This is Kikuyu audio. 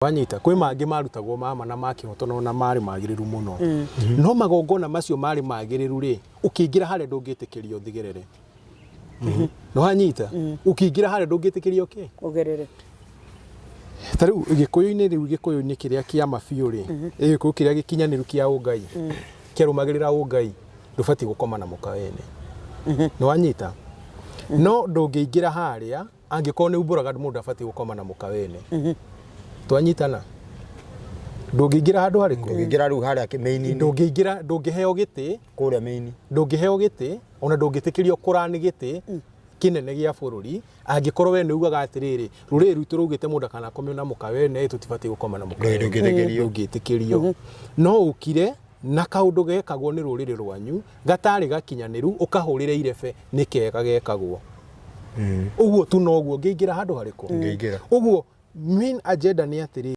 Wanyita kwĩ mangĩ marutagwo mama na ma kĩhoto no na marĩ magĩrĩru mũno. No magongona macio marĩ magĩrĩru rĩ, ũkĩingĩra harĩa ndũngĩtĩkĩrio ũthigerere. Nĩ wanyita? Ũkĩingĩra harĩa ndũngĩtĩkĩrio kĩ? Ũgerere. Ta rĩu gĩkũyũ-inĩ, rĩu gĩkũyũ-inĩ kĩrĩa kĩa ma biũ rĩ, gĩkũyũ kĩrĩa gĩkinyanĩru kĩa ũngai, kĩarũmagĩrĩra ũngai, ndũbatiĩ gũkoma na mũka wene. Nĩ wanyita? No ndũngĩingĩra harĩa angĩkorwo nĩ umbũraga mũndũ ndabatiĩ gũkoma na mũka wene. Twanyitana? Ndũngĩingĩra handũ harĩkũ? Ndũngĩingĩra rĩu harĩa kĩmĩini-inĩ. Ndũngĩingĩra, ndũngĩheo gĩtĩ. Kũrĩa mĩini. Ndũngĩheo gĩtĩ, ona ndũngĩtĩkĩrio kũrani gĩtĩ kĩnene gĩa bũrũri angĩkorwo we nĩ ugaga atĩrĩrĩ, rũrĩrĩ rwitũ rũgĩte mũndũ akanakomio na mũka wene, tũtibatiĩ gũkoma na mũka wene. Ndũngĩtĩkĩrio. Ndũngĩtĩkĩrio. No ũkire na kaũndũ gekagwo nĩ rũrĩrĩ rwanyu gatarĩ gakinyanĩru, ũkahũrĩre irebe nĩ kega gekagwo. Ũguo tu noguo ũngĩingĩra handũ harĩkũ? Ũngĩingĩra. Ũguo main agenda nĩ atĩrĩrĩ.